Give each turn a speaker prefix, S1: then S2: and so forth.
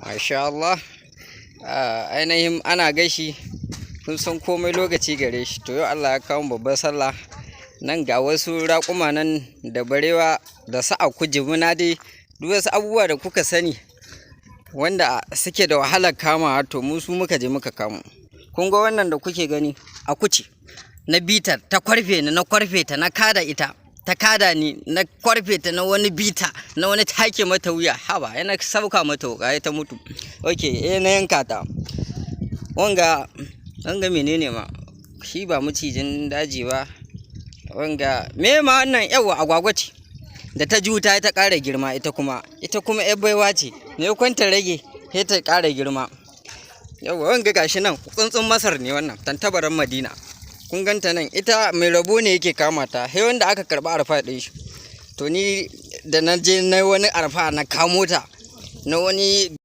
S1: Masha Allah. Ainihin ana gashi, kun san komai lokaci gare shi. To yau Allah ya kawo mu babbar sallah. Nan ga wasu raƙuma nan da barewa da su aku, jimina, dai duk wasu abubuwa da kuka sani wanda suke da wahalar kamawa, to mu su muka je muka kamo. Kun ga wannan da kuke gani, aku ce. Na bita ta kwarfe ni, na kwarfe ta, na kada ita. Ta kada ni, na kwarfe ta, na wani bita, na wani take mata wuya. Haba, yana sauka mata wuƙa ta mutu. Okay, na yanka ta. Wanga menene ma? Shi ba macijin daji ba. Wanga me ma wannan? Yawwa, agwagwa ce. Da ta ji wuta ta ƙara girma ita kuma. Ita kuma ƴar baiwa ce. Maimakon ta rage, sai ta ƙara girma. Yawwa, wanga gashi nan tsuntsun Masar ne wannan, tantabaran Madina. Kun ganta nan, ita mai rabo ne yake kama ta, sai wanda aka karɓi arfa ɗin shi. To ni da na je na wani arfa na kamo ta, na wani.